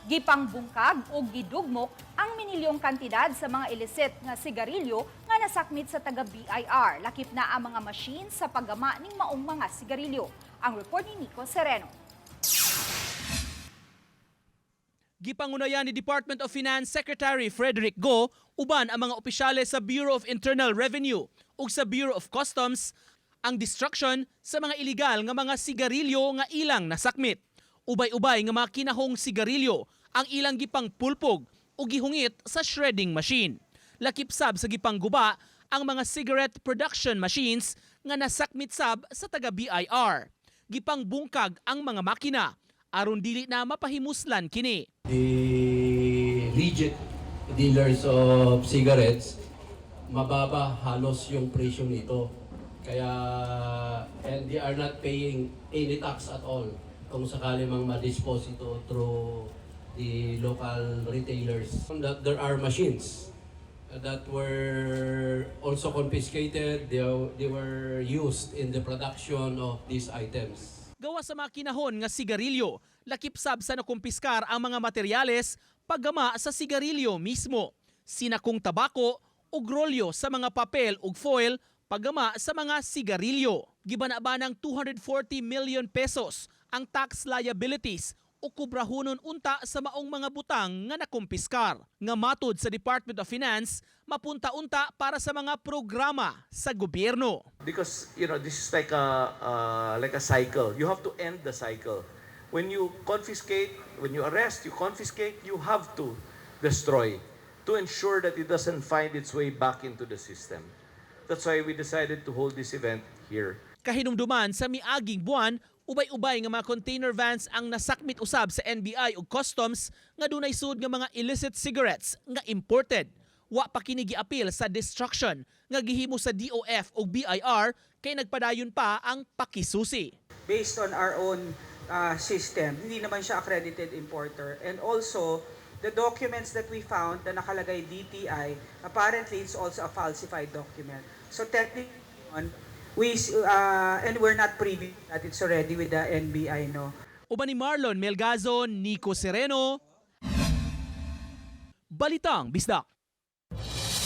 Gipangbungkag o gidugmok ang minilyong kantidad sa mga illicit nga sigarilyo nga nasakmit sa taga BIR. Lakip na ang mga machine sa paggama ning maong mga sigarilyo. Ang report ni Nico Sereno. Gipangunayan ni Department of Finance Secretary Frederick Go uban ang mga opisyales sa Bureau of Internal Revenue ug sa Bureau of Customs ang destruction sa mga iligal nga mga sigarilyo nga ilang nasakmit. Ubay-ubay nga mga kinahong sigarilyo ang ilang gipangpulpog ug gihungit sa shredding machine. Lakip sab sa gipangguba ang mga cigarette production machines nga nasakmit sab sa taga BIR. Gipangbungkag ang mga makina aron dili na mapahimuslan kini. The legit dealers of cigarettes, mababa halos yung presyo nito. Kaya, and they are not paying any tax at all kung sakali mang ma-dispose ito through the local retailers. That there are machines that were also confiscated, they were used in the production of these items. Gawa sa mga kinahon nga sigarilyo, lakip sab sa nakumpiskar ang mga materyales paggama sa sigarilyo mismo. Sinakong tabako ug rolyo sa mga papel ug foil paggama sa mga sigarilyo. Gibanaba ng ₱240 million ang tax liabilities o kubrahunon unta sa maong mga butang nga nakumpiskar. Nga matud sa Department of Finance, mapunta unta para sa mga programa sa gobyerno. Because this is like a cycle. You have to end the cycle. When you confiscate, when you arrest, you confiscate, you have to destroy to ensure that it doesn't find its way back into the system. That's why we decided to hold this event here. Kahinumduman sa miaging buwan, ubay-ubay nga mga container vans ang nasakmit usab sa NBI ug Customs nga dunay sud nga mga illicit cigarettes nga imported. Wa pa kini giapil sa destruction nga gihimo sa DOF ug BIR kay nagpadayon pa ang pakisusi. Based on our own system, hindi naman siya accredited importer. And also, the documents that we found na nakalagay DTI, apparently it's also a falsified document. So technically, and we're not privy that it's already with the NBI, no? Uban ni Marlon Melgazo, Nico Sereno, Balitang Bisdak.